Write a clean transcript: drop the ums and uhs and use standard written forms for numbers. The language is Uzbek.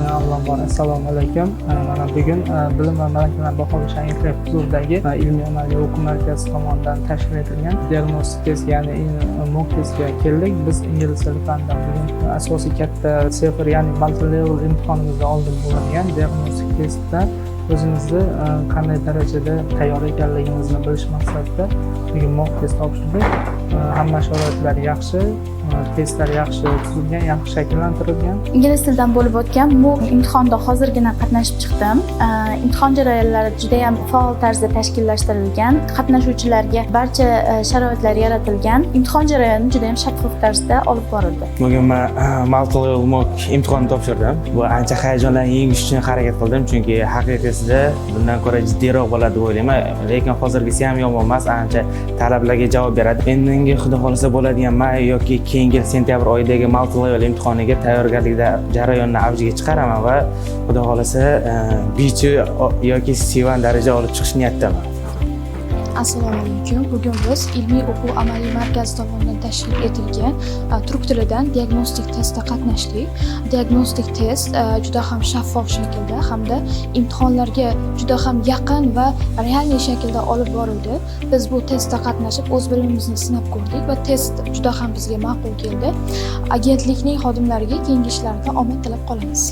Avvalambor, assalomu alaykum. Mana bugun Bilim va malakalar baholash agentligi huzuridagi ilmiy amaliy o'quv markazi tomonidan tashkil etilgan diagnostik test, ya'ni mock testga keldik. Biz ingliz tili fanidan bugun asosiy katta CEFR, ya'ni multi level imtihonimizdan oldin bo'ladigan diagnostik testda o'zimizni qanday darajada tayyor ekanligimizni bilish maqsadida bugun mock test topshirdik. Hamma sharoitlar yaxshi, testlar yaxshi tuzilgan, yaxshi shakllantirilgan. Ingliz tilidan bo'lib o'tgan mock imtihonda hozirgina qatnashib chiqdim. Imtihon jarayonlari juda ham faol tarzda tashkillashtirilgan, qatnashuvchilarga barcha sharoitlar yaratilgan. Imtihon jarayoni juda ham shaffof tarzda olib borildi. Bugun man multi level mock imtihonni topshirdim. Bu ancha hayajonlarni yengish uchun harakat qildim, chunki haqiqiysida bundan ko'ra jiddiyroq bo'ladi deb o'ylayman. Lekin hozirgisi ham yomon emas, ancha talablarga javob beradi. Endingi, xudo xohlasa, bo'ladigan may yoki keyingi yil sentyabr oyidagi multi level imtihoniga tayyorgarlikda jarayonni avjiga chiqaraman va xudo xohlasa, B2 yoki C1 daraja olib chiqish niyatidaman. Assalomu alaykum. Bugun biz ilmiy o'quv amaliy markazi tomonidan tashkil etilgan turk tilidan diagnostik testda qatnashdik. Diagnostik test juda ham shaffof shaklda hamda imtihonlarga juda ham yaqin va реальный shaklda olib borildi. Biz bu testda qatnashib, o'z bilimimizni sinab ko'rdik va test juda ham bizga ma'qul keldi. Agentlikning xodimlariga keyingi ishlarida omad tilab qolamiz.